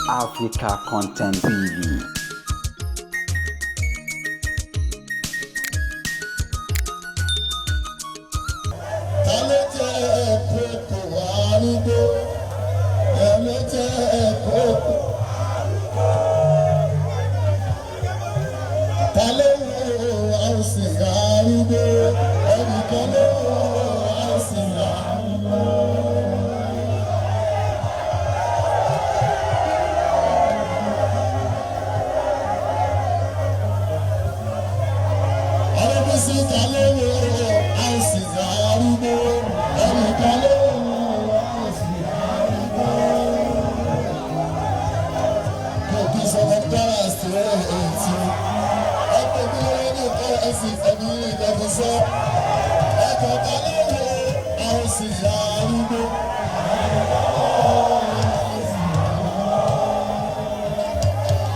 Africa Content TV. Ta ló jẹ́ kókò arúgbó? Ẹ ló jẹ́ kókò. Ta ló wo àwòsàn arúgbó? Ẹnìkan ló wo àwòsàn arúgbó. Adébísí, ta ló wo àwòsàn arúgbó? Ẹnìkan ló wo àwòsàn arúgbó. Kò kí sọmọ dára sí ẹ̀ tí. Ẹgbẹ́ mi lórí ní nǹkan ẹ̀sìn ẹ̀mí ìdẹ̀kùn sọ. Ẹ̀kọ́ ta ló wo àwòsàn arúgbó?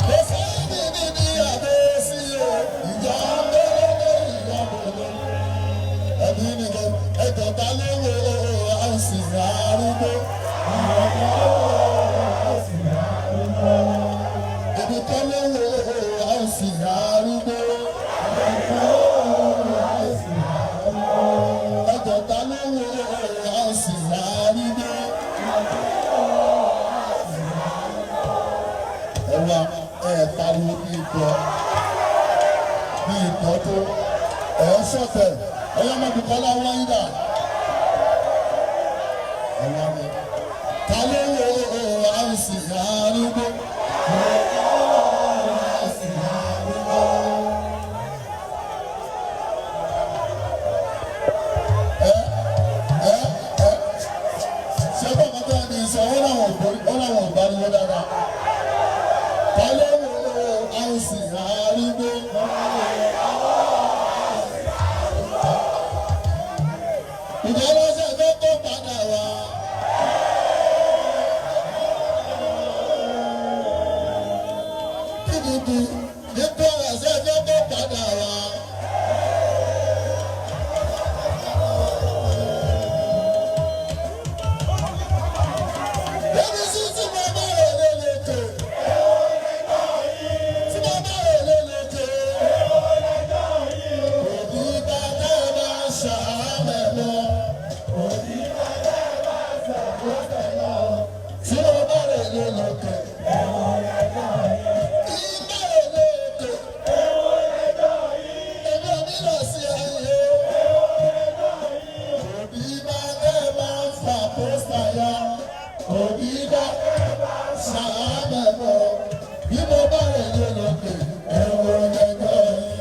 Kò sí níbi ní àbẹ̀ sí o, ìjà ń bẹ̀rẹ̀ lórí ìyá bẹ̀rẹ̀. Ẹ̀mí nìkan ẹ̀kọ́ ta ló wo àwòsàn arúgbó? Ibi kan ló wo àwòsàn arúgbó? Ẹ̀kọ́ ta ló wo àwòsàn arúgbó? Ẹ wá, ẹ pariwo bí ikọ̀ bí ikọ̀ tó ẹ ń sọ̀tẹ̀. Ẹ̀yọ́ ọmọ Bùkọ́lá wáyé dà. Ẹ wá mi. Ta ló wo àwòsàn arúgbó? Ẹ ẹ ẹ ṣé bàbá tó ẹni sọ ó làwọn ò borí, ó làwọn ò gbariwo dáadáa. Ta ló wo àwòsàn arúgbó? Ìjọ lọ́sẹ̀ tó kó padà wá. PDP ní Kwara ṣe fẹ́ kó padà wá. APC, tí mo bá rè léleke. Tí mo bá rè léleke. Òbí bá dẹ́ bá ṣàmẹ̀ lọ. Tí mo bá rè léleke. Ìbá rè léleke. Èmi ò ní lọ sí ayé. Òbí bá dẹ́ bá ń fa pósítà ya. Òbí bá ṣàmẹ̀ lọ. Bí mo bá rè léleke, ẹ̀wọ̀n lẹ́jọ́ yìí.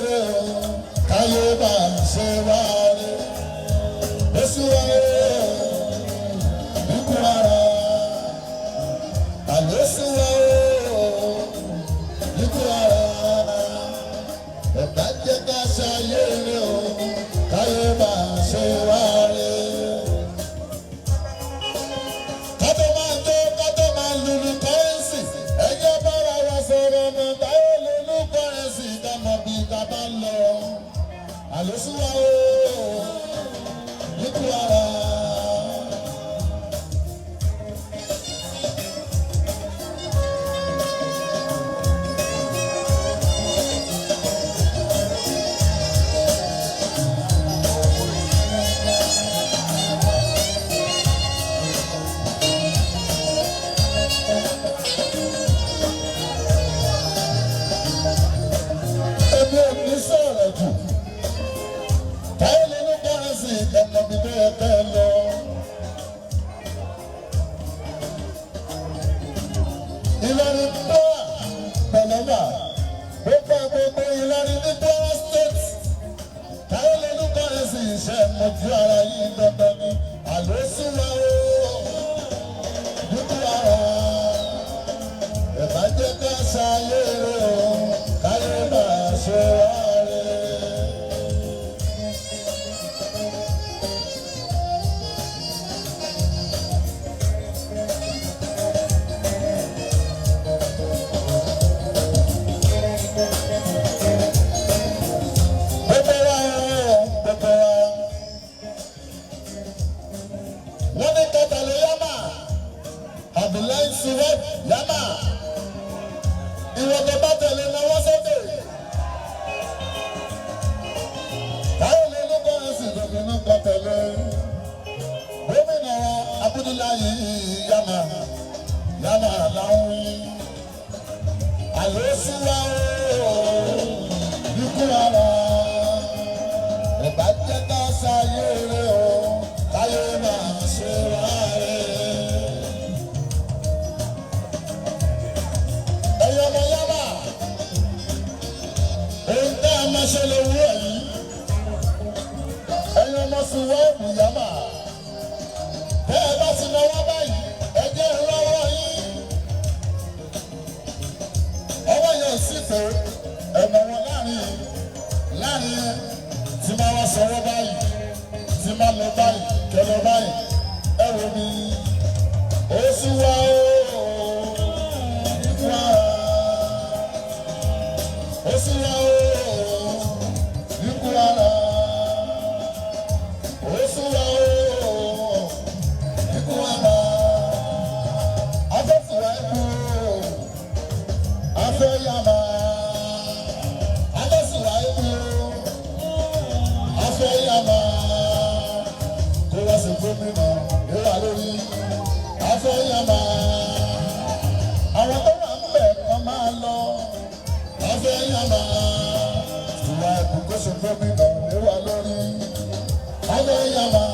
rẹ̀ o, káyé bá ṣe wá rẹ̀. Oṣù wa o, ikú ara. Àlóṣù wa o, ikú ara. Ẹ̀bá jẹ́ ká ṣayé rẹ̀ o, káyé bá ṣe wá rẹ̀. Kátó máa jó, kátó máa lùlù kọ́rẹ́nsì. Ẹ jẹ́ bára wa sọ̀rọ̀ mọ̀ báyọ̀ lùlù kọ́rẹ́nsì ká mọ̀ bí ká bá lọ. Àlòsùwà o, ikú ara. Èmi ò ní sọ̀rọ̀ jù. Táyọ̀ lùlù kọ́rẹ́nsì ká mọ̀ bí tó yẹ ká lọ. Ìlọrin Kwara pẹ̀lẹ́mà gbogbo gbogbo Ìlọrin ní Kwara State. Táyọ̀ lùlù kọ́rẹ́nsì iṣẹ́ mojú ara yìí dandan ni àlòsùnwà o. Dúdú ara ẹ̀bá jẹ́ ká ṣayé rẹ̀ o, káyé máa ṣe wá rẹ̀. Gbogbo wa o, gbogbo wa. Wọ́n ní kẹtàlé yámà, Abdullahi Suwed yámà. Ìwọ tó bá tẹ̀lé náwó sókè. Táyọ̀ lé ló kọ́ ẹ̀sìn tuntun náà kọ́ tẹ̀lé. Gómìnà wa Abdullahi yámà, yámà láwọn wí. Àlòsùwà o, ikú ara. Ẹ̀bá jẹ́ ká ṣayé rẹ̀ o, káyé máa ṣe wá rẹ̀. Ẹ̀yin ọmọ yámà, ohun tá a máa ṣe lè wúrọ̀ yìí. Ẹ̀yin ọmọ Suwọ́ọ̀bù yámà, tẹ́ ẹ bá ti náwó báyìí, ẹ jẹ́ ìrànwọ́ yín. Ọwọ́ yẹn ò sì tó ẹ̀mọ̀ wọn láàrin láàrin yẹn tí máa wá sọ̀rọ̀ báyìí, tí máa lọ báyìí, kẹlọ báyìí, ẹ wò mí. Ó sì wá o, ikú ara. Ó sì wá o, ikú ara. Ó sì wá o, ikú ara. Afẹ́fẹ́ ikú o, afẹ́ yàmà. Afẹ́sùwà ikú o, afẹ́ yàmà. Kó wá sí gómìnà ìwà lórí. Afẹ́ yàmà. Àwọn tó wà ń bẹ̀ kan máa lọ. Afẹ́ yàmà. Ìwà ẹ̀kú kó sí gómìnà ìwà lórí. Afẹ́ yàmà.